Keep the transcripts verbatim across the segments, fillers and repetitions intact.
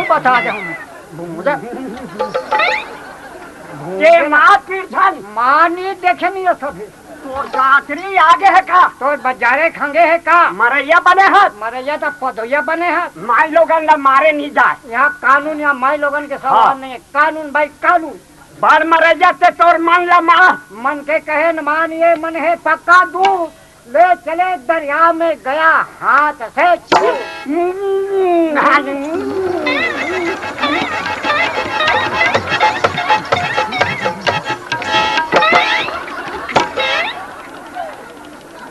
बता दे हम। भूंजा। ये मार पीट झन। मार नहीं देखे नहीं ये सभी। तोर गांतरी आगे हे का? तोर बजारे खंगे हे का? मरैया बने हस। मरैया त पदोइया बने हस। माई लोगन ला मारे नहीं जाए। यहाँ कानून, यहाँ माई लोगन के सवाल हाँ। नहीं है। कानून भाई, कानून। बड़ मरैया ते तोर मन ला मार। मन के कहे न मान, ये मन है पक्का दूर। ले चले दरिया में गया हाथ से छू।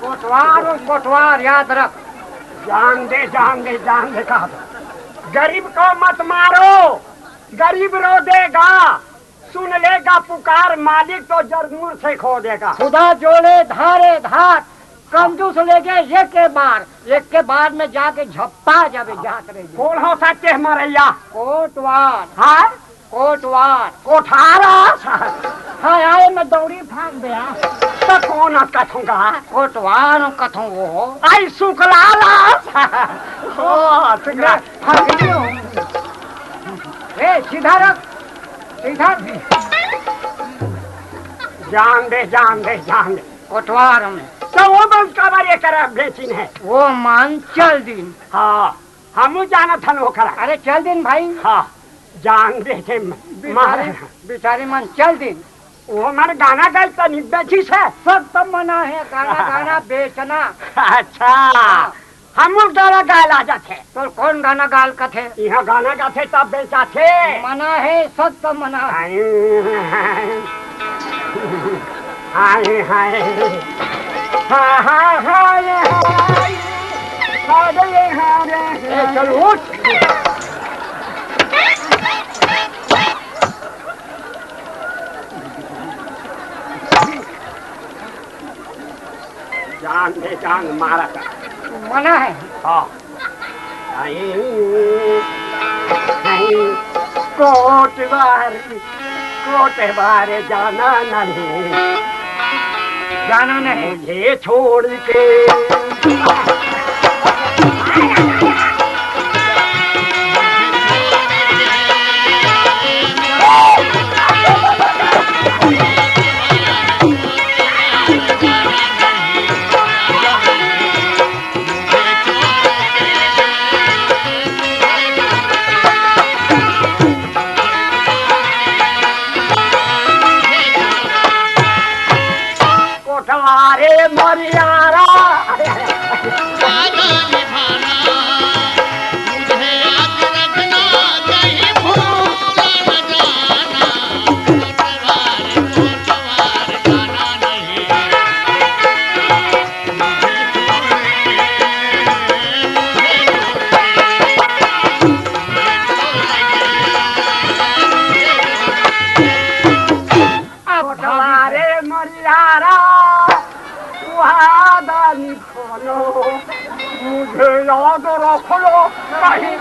कोटवार और कोटवार याद रख। जान दे, जान दे, जान दे, कहा था। गरीब को मत मारो, गरीब रो देगा। सुन लेगा पुकार, मालिक तो जरूर से खो देगा। खुदा जोड़े धारे धार, कंजूस लेगे एक के बार, एक के बार में जाके झप्पा जावे जात रहे। कौन हो सकते हैं मरैया? कोटवार। हाँ? कोटवार। कोठारा। हाँ, आए मैं दौड़ी फांक दे। तो कौन कथूंगा? कोटवार कथूं वो। आई शुक्लाला। ओ, शुक्ला। ए, सीधा रख, सीधा। जान दे, जान दे, जान दे। कोटवार में। तो वो मन काबर ये करा बेचिन है? वो मन चल दिन। हाँ, हमू जानत हन ओकरा। अरे चल दिन भाई। हाँ, जान दे के म-, बिचारी, मार। बिचारी मन चल दिन। वो मन गाना गाय तो नहीं बेचिस है। सब तो मना है, गाना, गाना बेचना। अच्छा। हाँ। हमू गाना गाय ला जाथे। तो कौन गाना गाल कथे? यहाँ गाना गाथे तब बेचाथे। मना है, सब तो मना है। हाय, हाय। हाय, हाय। हा, हा, हाय, हाय। हाय, हाय। ए, चल उठ। जान दे, जान मारा कर। मना है। हाँ। आई, आई, कोटवार, कोटवार जाना नहीं। जाना नहीं। मुझे छोड़ के। कोटवारे मरियारा। अब कोटवारे मरियारा, वादा निभानो, मुझे याद रख लो, कहीं।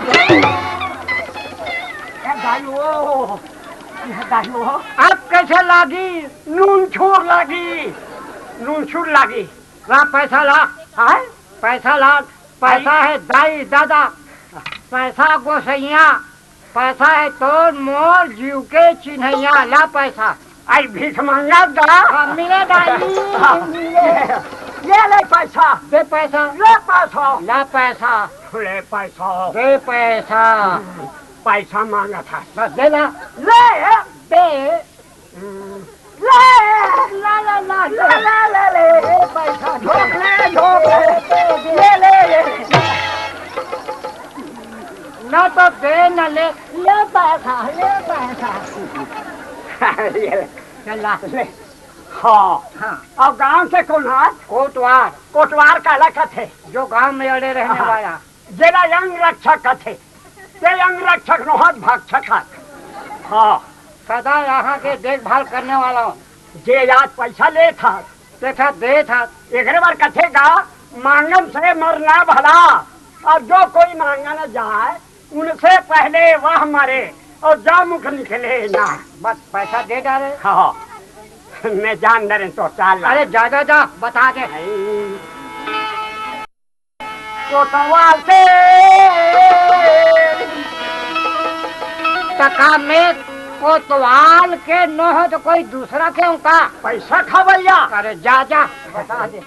ए दाई हो, ए दाई हो। अब कैसे लागी? नून छूर लागी, नून छूर लागी। ला पैसा ला। हैं? पैसा ला। पैसा है दाई दादा, पैसा गोसैया, पैसा है तोर मोर जीव के चिन्हैया। ला पैसा। आई भीख मंगा दा। हाँ, मिले दाई, हाँ। मिले। ये ले पैसा। दे पैसा। ले पैसा। ला पैसा। ले पैसा। दे पैसा। पैसा मांगा था। बस दे ना। ले। दे। ले, ला, ला, ला, ले, ला, ला, ले, ए पैसा, झोंक ले, झोंक ले, ले, ले, ले। ना तो दे, ना ले, ले पैसा, ले पैसा। ये ले। चल ला। ले। हाँ। हाँ। अब गांव से कौन है? कोटवार। कोटवार काला कथे? जो गांव में अड़े रहने हाँ। वाला। जेला अंग रक्षक कथे, ते अंग रक्षक नोहत, भक्षक हस। हाँ। सदा यहाँ के देखभाल करने वाला हूँ। जे आज पैसा लेत हस, तेखा देत हस। एकरे बर कथे गा, मांगन से मरना भला, और जो कोई मांगन जाए, उनसे पहले वह मरे, और जा मुख निकले ना। बस पैसा दे डारे। हाँ, मैं जान डरे तो चाल। अरे जा, जा, जा, बता दे। नहीं। कोतवाल से का मैं कोतवाल के नो हो तो कोई दूसरा के हूँ का? पैसा खावल या? अरे जा, जा, बता दे।